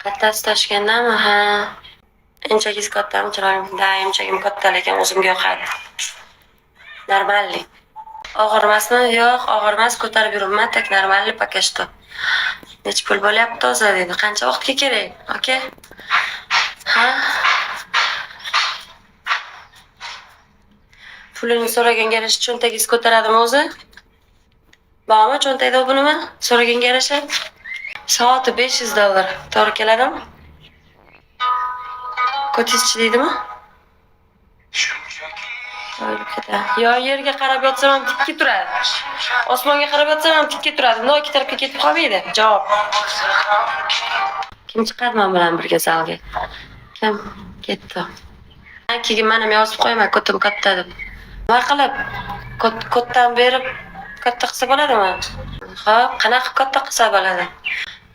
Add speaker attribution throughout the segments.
Speaker 1: Kattasi Toshkentdami? Ha. Emchagingiz kattami, chiroyli? Да, emchagim katta, lekin o'zimga yoqadi. Нормальный. Og'ir emasmi? Yo'q, og'ir emas, ko'tarib yuribman, так нормальный пока что. Necha pul bo'lyapti o'zi deydi. Qancha vaqtga kerak, aka? Ha? Pulini so'raganga yarasha cho'ntagingiz ko'taradimi o'zi? Bormi cho'ntakda bu nima? So'raganga yarasha? Soati 500 dollar. To'g'ri keladimi? Ko'tingizchi deydimi? O'lib ketadi. Yo yerga qarab yotsam ham tikka turadi. Osmonga qarab yotsam ham tikka turadi. Bundoq ikki tarafga ketib qolmaydi. Javob. Kim chiqadi men bilan birga zalga? Kim? Ketdi. Keyin men ham yozib qo'yaman, ko'tim katta deb. Nima qilib? Ko'tdan berib katta qilsa bo'ladimi? Xo'p, qanaqa qilib katta qilsa bo'ladi?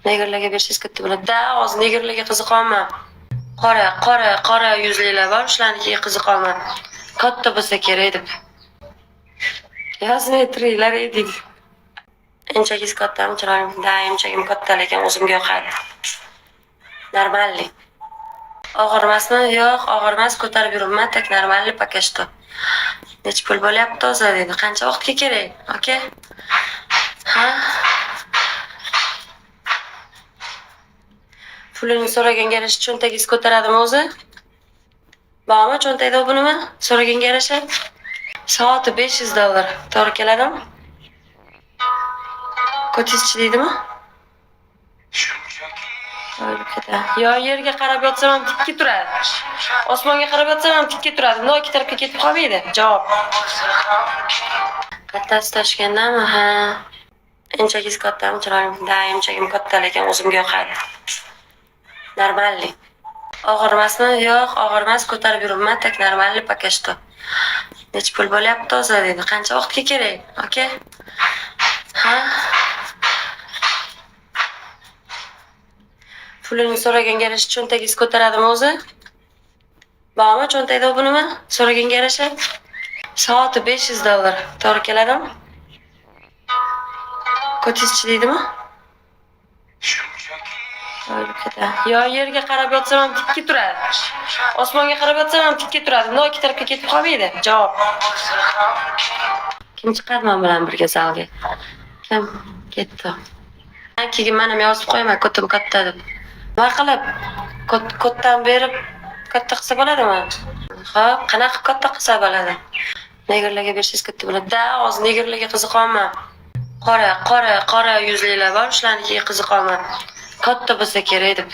Speaker 1: Negrlarga bersangiz katta bo'ladi. Да, hozir negrlarga qiziqolman. Qora, qora, qora yuzlilar bor, shularnikiga qiziqolman. Katta bo'lsa kerak deb. Yozmay turinglar deydi. Emchagingiz kattami, chiroyli? Да, emchagim katta, lekin o'zimga yoqadi. Нормальный. Og'ir emasmi? Yo'q, og'ir emas, ko'tarib yuribman, так нормальный пока что. Necha pul bo'lyapti o'zi deydi. Qancha vaqtga kerak, aka? Ha? Pulini so'raganga yarasha cho'ntagingiz ko'taradimi o'zi? Bormi cho'ntakda bu nima? So'raganga yarasha? Soati 500 dollar. To'g'ri keladimi? Ko'tingizchi deydimi? O'lib ketadi. Yo yerga qarab yotsam ham tikka turadi. Osmonga qarab yotsam ham tikka turadi. Bundoq ikki tarafga ketib qolmaydi. Javob. Kattasi Toshkentdami? Ha. Emchagingiz kattami, chiroyli? Да, emchagim katta, lekin o'zimga yoqadi. Нормальный. Og'ir emasmi? Yo'q, og'ir emas, ko'tarib yuribman, так нормальный пока что. Necha pul bo'lyapti o'zi deydi. Qancha vaqtga kerak, aka? Ha? Pulini so'raganga yarasha cho'ntagingiz ko'taradimi o'zi? Bormi cho'ntakda bu nima? So'raganga yarasha? Soati 500 dollar. To'g'ri keladimi? Ko'tingizchi deydimi? O'lib ketadi. Yo yerga qarab yotsam ham tikka turadi. Osmonga qarab yotsam ham tikka turadi. Bundoq ikki tarafga ketib qolmaydi. Javob. Kim chiqadi men bilan birga zalga? Kim? Ketdi. Keyin men ham yozib qo'yaman, ko'tim katta deb. Nima qilib? Ko'tdan berib katta qilsa bo'ladimi? Xo'p, qanaqa qilib katta qilsa bo'ladi? Negrlarga bersangiz katta bo'ladi. Да, hozir negrlarga qiziqolman. Qora, qora, qora yuzlilar bor, shularnikiga qiziqolman. Katta bo'lsa kerak deb.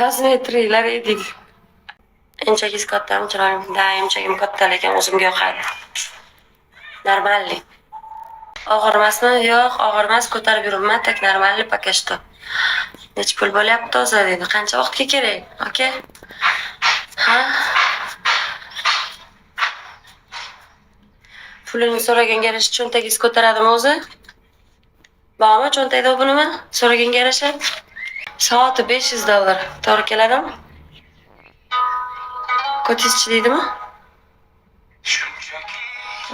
Speaker 1: Yozmay turinglar deydi. Emchagingiz kattami, chiroyli? Да, emchagim katta, lekin o'zimga yoqadi. Нормальный. Og'ir emasmi? Yo'q, og'ir emas, ko'tarib yuribman, так нормальный пока что. Necha pul bo'lyapti o'zi deydi. Qancha vaqtga kerak, aka? Ha? Pulini so'raganga yarasha cho'ntagingiz ko'taradimi o'zi? Bormi cho'ntakda bu nima? So'raganga yarasha? Soati 500 dollar. To'g'ri keladimi? Ko'tingizchi deydimi?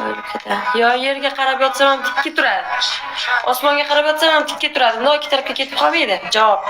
Speaker 1: O'lib ketadi. Yo yerga qarab yotsam ham tikka turadi. Osmonga qarab yotsam ham tikka turadi. Bundoq ikki tarafga ketib qolmaydi. Javob.